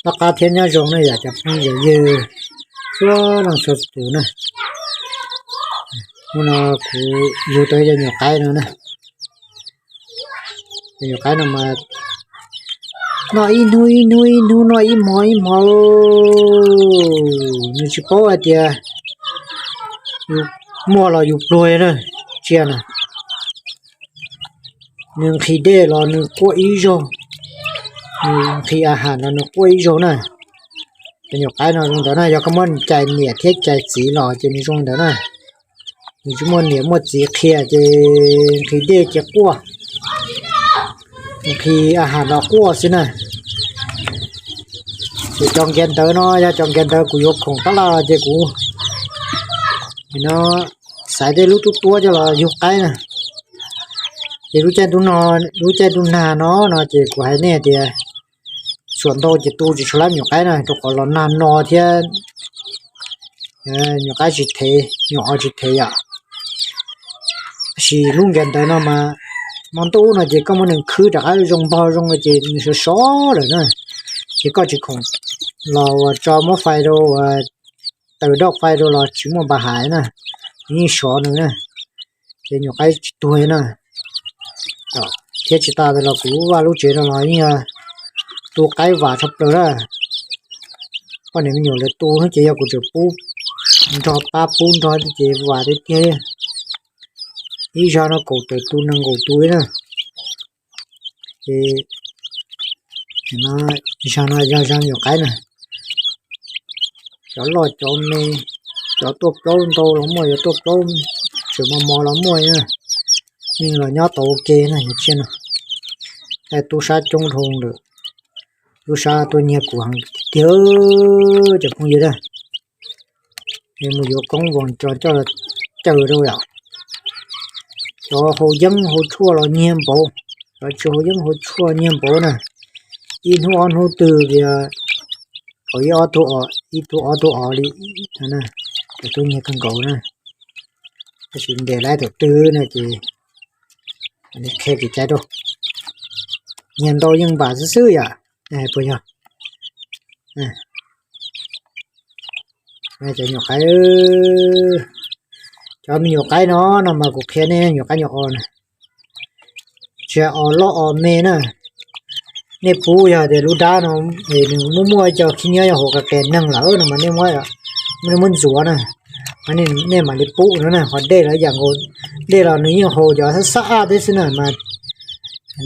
Noj qab thiab nyob zoo na yom cov phooj ywg txhua leej txhua tus na. Hnub no kuv yug tau cov nyuam qaib no na. Cov nyuam qaib no mas noj ib hnub ib hnub ib hnub, noj ib hmo ib hmo, nws tsis paub hais tias yus muaj los yus pluag na, tsiaj na. Nws nqhis dej los nws quaj ib zaug, nws nqhis a has los nws quaj ib zaug na. Cov nyuam qaib no zoo ntawd na, yog koj muab cais niam thiab cais txiv los ces nws zoo ntawd na. Nws tsis muaj niam muaj txiv qhia ces nqhis dej ces quaj, nqhis a has los quaj xwb na. Ces cov nkiav ntawv no yog cov nkiav ntawv kuv yuav khoom tab laj los ces kuv no xaiv tej lub tub tuab coj los yug qaib na. Ces lub caij ntuj no, lub caij ntuj nag no no ces kuv hais nej tias xuam ntau ces tu tsis tshua lab nyuam qaib na, rau qhov los nag no thiab nyuam qaib tsis thev, nyuam os tsis thev yom. Tab sis lub nkiav ntawv no mas hmo ntuj no ces koj muab nws khwb rov qab zoo npog zoo ces nws sov sov lawm na. Ces koj tsis khoom los uas tso muab fais rau uas taws doj fais rau los tsis muaj npa hais na, nws yeej sov nws na, ces nyuam qaib tsis tuag na. Thiab tsis tas los kuv lub vaj lub tsev no los yeej yog tu qaib vam tshaj plaws na. Poj niam me nyuam lawv tu ces yog kuv tseem pub nrog pab pub nrog ces vam tiag tiag. Ib zaug no kaum tawm tus nees nkaum tus li na. Ces zaug no yog zaug nyuam qaib na. Cov loj cov me, cov tuaj plaub ntau los muaj, cov tuaj plaub tseem mos mos los muaj na. Yeej los nyob tau ua ke na cov tsiaj no. Tub sab coob dhau lawm, tub sab tuaj nyiag kuv heev tiag cov phooj ywg na. Mus yuav koob voos coj los caw rau yom. Cov hau yeeb hau tshuaj los nyiag npaum, cov tsis hau yeeb hau tshuaj nyiag npaum na. Ib hnub ob hnub twg li, ib ob tug os, ib tug ob tug os li, cov tuaj nyiag kawg nkaus na. Tab sis ntes lawv thaum twg no ces qhia kev cai rau. Nyiag ntau yeej npam xwb xwb yom, puas yog? Cov nyuam qaib, cov me nyuam qaib no no mas kuv qhia nej nyuam qaib nyuam os na. Tsis os loj os me na. Nej pub yog tias lub dab no nws muaj muaj cov khib nyiab yog hauv qe qe neeg lawm no mas nej muab, nej muab ntxuav na. Nej mam li pub no na, qhov dej los ib yam nkaus, dej los nws yeej haus cov xab xab ab teb xwb na mas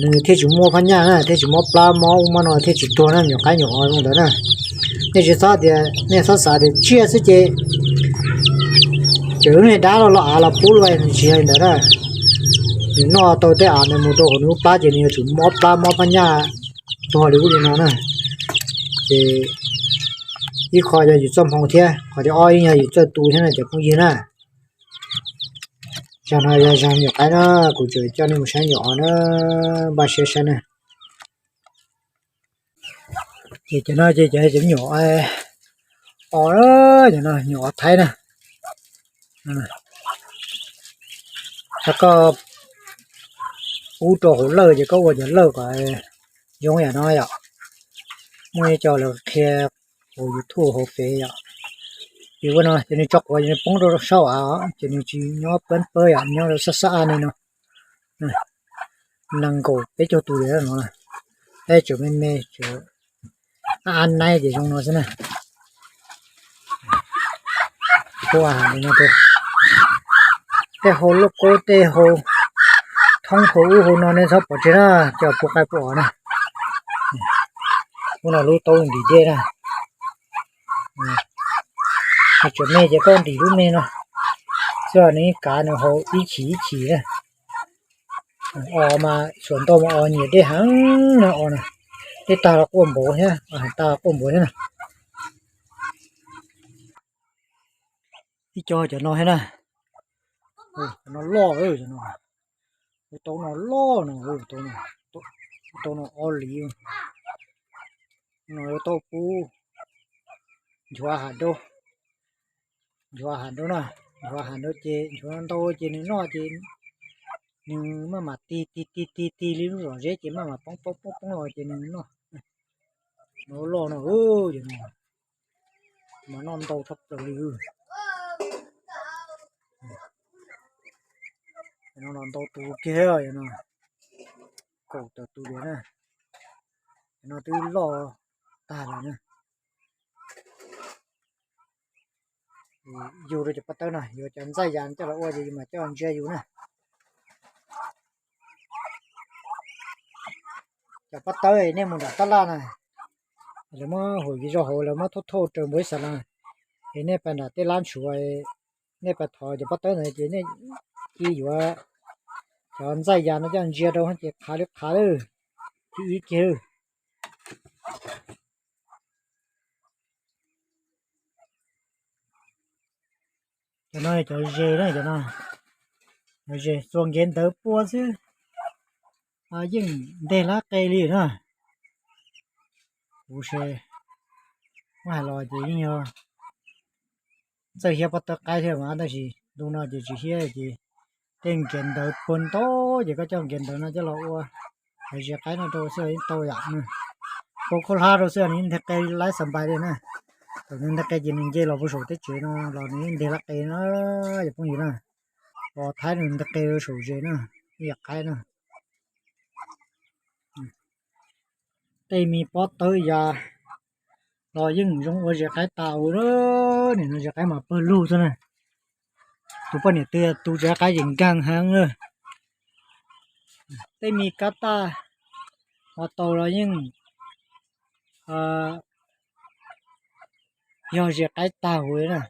nws thiaj tsis muaj phab nyaj na, thiaj tsis mob plab mob ub mob no thiaj tsis tuag na, nyuam qaib nyuam os zoo ntawd na. Nej tsis txhob tias, nej txhob xav tias tsiaj xwb ces tseem lub niag dab los los av los pub luaj, nws tsis yog li ntawd na. Nws noj tau tej av ntawd mus rau hauv nws lub plab ces nws yuav tsum mob plab mob phab nyaj tuag li ub li no na. Ces ib qho yog yus txoj hmoo thiab, qhov thib ob yeej yog yus txawj tu thiab na cov phooj ywg na. Zaug no yog zaug nyuam qaib na, kuv tseem coj nej mus saib nyuam os na, npaj siab saib na. Ces cov no ces cov nyuam os, cov no nyuam os Thaib na. Thaum koj pub rau hauv lawj ces koj ua cov lawj kom zoo yam no yom. Muaj ib co lawv qhia hauv YouTube hauv fev yom. Ces ua no ces nws tso quav ces nws poob rau saum av ces nws tsis nyob pab pawg yom, nyob rau sab sab av li no. Nees nkaum peb caug tus li no, tab tseem me me, tseem av naib ces zoo no xwb na. Tej hau lauj kaub, tej hau thoob, hau ub hau no nej txhob pov tseg na, coj pub qaib pub os na. Ub no lub taub ntim dej na. Tseem me ces koj ntim lub me no xwb, nws kav nws hau ib chim ib chim na. Os mas xuam ntau mas os nyiam dej heev na os na. Dej tag los quaj npaum thiab, tag los quaj npaum thiab na. Ib co cov no thiab na. Cov no loj, cov no, ub taub no loj no, ub taub no ob li. No ub taub pub nchuav hav nraub, nchuav hav nraub na, nchuav hav nraub ces nchuav ntau ces nws noj ces nws maj mam tig tig tig tig tig li lub zom zeb ces maj mam poob poob poob poob los ces nws noj. No loj no, cov no mas noj ntau tshaj plaws li. No los ntau tus kiag no, kaum tawm tus li na. No twb loj tag lawm na. Yug rau cov pob tawb no, yuav cov ntxaij yas coj los ua ces yus mam coj ntsia yus na. Cov pob tawb nej mus nram tab laj na, lawv muab hauv viv zos hauv lawv muab thauj thauj raws npaum li xav no, es nej pais nram tej lab ntshuav, nej pais thov cov pob tawb ntawd ces nej cia yuav cov ntxaij yas no coj ntsia rau ces qhav li qhav lawm, thib ib kiag lawm. Cov no cov zes na, cov no, cov zes txua nkev ntawv pua xwb, yeej nteg lab qe li na. Kuv se muab hais los ces yeej yog txawj hiab pob tawb qaib thiab mas, tab sis ntu no ces tsis hiab ces tej nkev ntawv pua ntau ces koj coj nkev ntawv no coj los ua haiv zes qaib no rau xwb yeej tau yam. Pua khaub hlab rau xwb nws yeej nteg qe laib xas npais li na. Thaum nws nteg qe ces nws nce los puag saum teb tsev no los nws yeej nteg lab qe na, cov phooj ywg na. Os thaib nws nteg qe rau saum zes na, ib yam qaib na. Tej me pob tawb yas los yeej zoo ua zes qaib tas ua, nim no zes qaib mas pawg lug xwb na. Tus poj niam twg tu zes qaib ces nkeeg heev na. Tej me kab taj ho tau los yeej yog zes qaib tag huv na.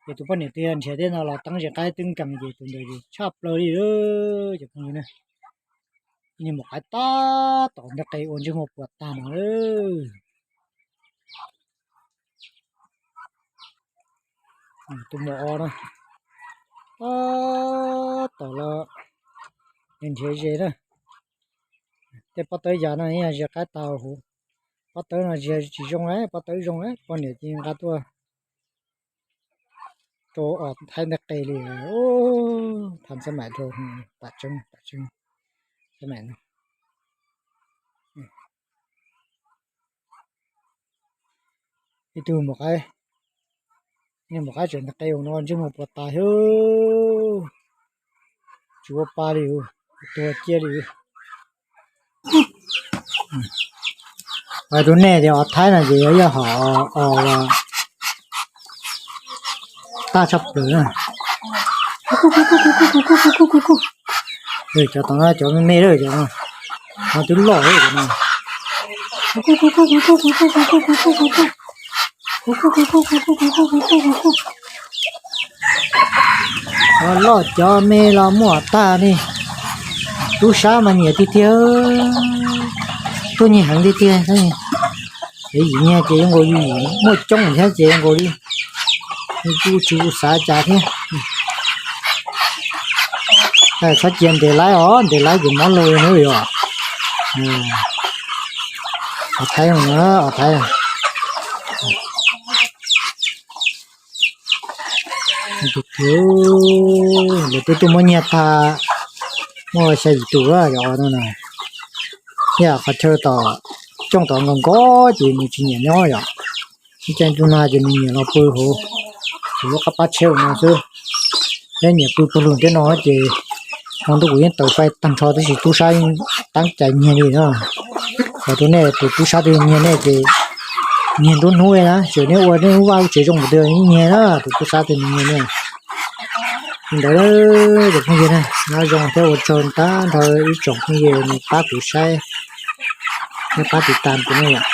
Ces tus poj niam twg yog nrhiav tej no los teeb zes qaib twb nkeeg ces tus ntawd tshaj plaws li lawm cov phooj ywg na. Niag maum qaib tab tom nteg qe ua ntsej muag puas tag no lawm. Tus maum os no tab tom los nrhiav zes na. Tej pob tawb yas no yog zes qaib tag huv. Pob tawb no tsis zoo, pob tawb zoo poj niam cia nqa tuaj rau os thaib nteg qe li. Tham xab maim rau, tam tseeb, tam tseeb, xab maim no. Ib tug maum qaib, niag maum qaib tseem nteg qe no ntsej muag puas tas thiab, tsis ua pa li, tuag cia li. Hais rau nej tias os thaib no ces yog hom os tag tshaj plaws na. Cov tom no cov me me lawm cov no, no twb loj lawm cov no. Loj cov me los muaj tag li. Tub sab mas nyiam tiag tiag, tuaj nyiag heev tiag tiag. Yus nyiag ces zoo nkaus yus muaj coob thiab ces zoo nkaus li yus tsis xav cas thiab. Txhob cia ntes laib os, ntes laib ces mob laug na yom. Os thaib, os thaib. Lawv twb tuaj muab nyiag tag, muaj xya yim tus no na. Yam qhov chaw tom cooj tom nkaus nkaus ces nws tsis nyiam nyob yom. Ib cag ntu no ces nws nyiam los pw hauv lub qab pab tsheb no xwb. Thiab nyiam pw pawg lug tej no ces hmo ntuj kuv yeej tawm fais tag nrho tab sis tub sab yeej teeb cai nyiag li na. Hais rau nej tus tub sab twg nyiag nej ces nyiag nruab hnub na, tseem nej ua nej lub vaj lub tsev zoo mus twg yeej nyiag na, tus tub sab twg nyiag nej. Li ntawd cov phooj ywg na, nyob zoo thiab ua tsaug tag nrho ib tsoom phooj ywg nej pab kuv saib, nej pab tiv tas kuv na yom.